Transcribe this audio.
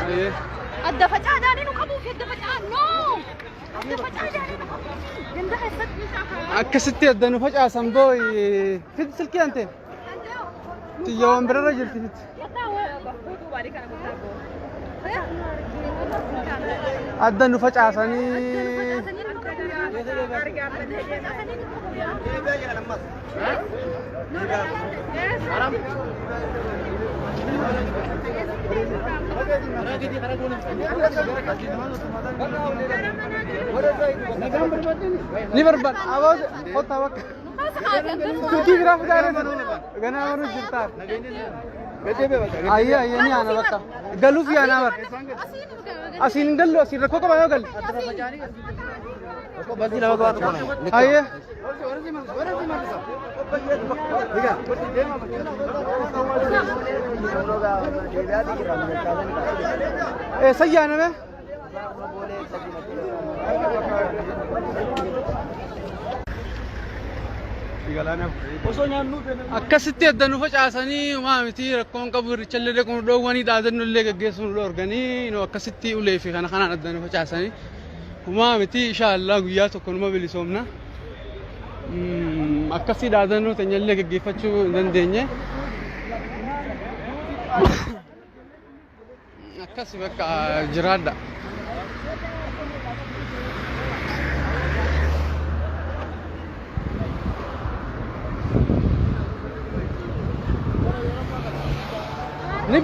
Ayyee. Adda facaadhaan nu qabuufi adda facaa no. Adda facaadhaan nu qabuufi. Ganda keessatti. Akkasitti adda nu facaasan booy. Fid silkii ante. Xiyya waan birarra jirti fid. Adda nu facaasanii. Ni barbaada. Aboo kottaa bakka. Silkii biraa fidaa ganaa baruu jirtaa. Ayyee ayyee ni aana bakka. Galuuf yaanaa bara. Asiin hin gallu asiin rakkoo qaba yoo galle. Ayyee. Eessa yaaname? Akkasitti adda nu facaasanii homaa miti rakkoon qabu irrichallee dhaquu nu dhoowwanii dhaadannoo illee gaggeessuu nu dhoorganii nu akkasitti ulee fi kana kanaan adda nu facaasanii homaa miti insha Allah guyyaa tokko numa bilisoomna. Akkasii dhaadannoo teenya illee gaggeeffachuu hin dandeenye. Akkasi bakka jiraadha. Ni